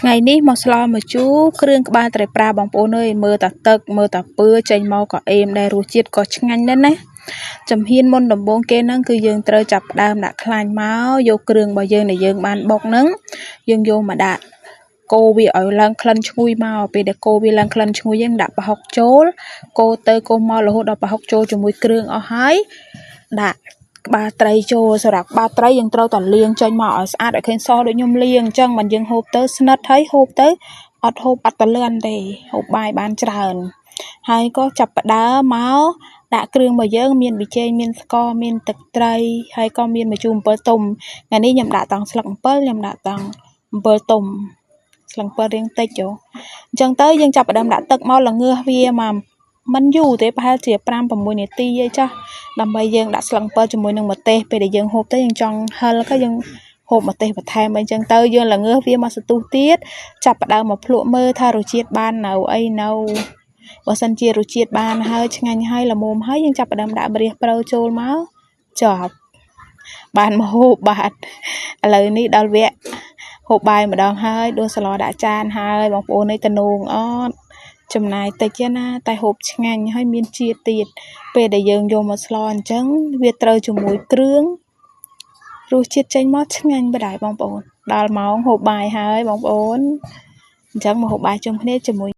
ថ្ងៃនេះមកស្លម្ជូរគ្រឿងក្បាលត្រីប្រាបងប្អូនអើយមើលតាទឹកមើលតាពើចេញមកក៏អេមដែររសជាតិក៏ឆ្ងាញ់ដែរណាជំហានមុនដំបូងគេហ្នឹងគឺយើងត្រូវចាប់ផ្ដើមដាក់ខ្លាញ់មកយកគ្រឿងរបស់យើងដែលយើងបានបុកហ្នឹងយើងយកមកដាក់កូរវាឲ្យឡើងក្លិនឈ្ងុយមកពេលដែលកូរវាឡើងក្លិនឈ្ងុយយើងដាក់ប្រហុកចូលកូរទៅកូរមករហូតដល់ប្រហុកចូលជាមួយគ្រឿងអស់ហើយដាក់ក្បាលត្រីចូលសម្រាប់ក្បាលត្រីយើងត្រូវតែលាងចេញមកឲ្យស្អាតឲ្យឃើញសដូចខ្ញុំលាងអញ្ចឹងមិនយើងហូបទៅស្និទ្ធហើយហូបទៅអត់ហូបអត់តលឿនទេហូបបាយបានច្រើនហើយក៏ចាប់ផ្ដើមមកដាក់គ្រឿងរបស់យើងមានប៊ីចេងមានស្ករមានទឹកត្រីហើយក៏មានម្ជូរអំពិលទុំថ្ងៃនេះខ្ញុំដាក់តង់ស្លឹកអំពិលខ្ញុំដាក់តង់អំពិលទុំស្លឹកអំពិលរៀងតិចចុះអញ្ចឹងទៅយើងចាប់ផ្ដើមដាក់ទឹកមកល្ងើសវាមកមិនយូរទេប្រហែលជា5 6នាទីអីចាស់ដើម្បីយើងដាក់ស្លឹកអំពិលជាមួយនឹងម្ទេសពេលដែលយើងហូបទៅយើងចង់ហឹរក៏យើងហូបម្ទេសបន្ថែមអីចឹងទៅយើងល្ងើសវាមកសន្ទុះទៀតចាប់ផ្ដើមមកភ្លក់មើលថារសជាតិបាននៅអីនៅបើសិនជារសជាតិបានហើយឆ្ងាញ់ហើយល្មមហើយយើងចាប់ផ្ដើមដាក់ម្រះព្រៅចូលមកចប់បានមកហូបបាទឥឡូវនេះដល់វគ្គហូបបាយម្ដងហើយដួសស្លដាក់ចានហើយបងប្អូននេះតំណងអត់ចំណាយតិចណាតែហូបឆ្ងាញ់ហើយមានជាតិទៀតពេលដែលយើងយកមកស្លអញ្ចឹងវាត្រូវជាមួយគ្រឿងរសជាតិចេញមកឆ្ងាញ់បណ្ដោយបងប្អូនដល់ម៉ោងហូបបាយហើយបងប្អូនអញ្ចឹងមកហូបបាយជុំគ្នាជាមួយ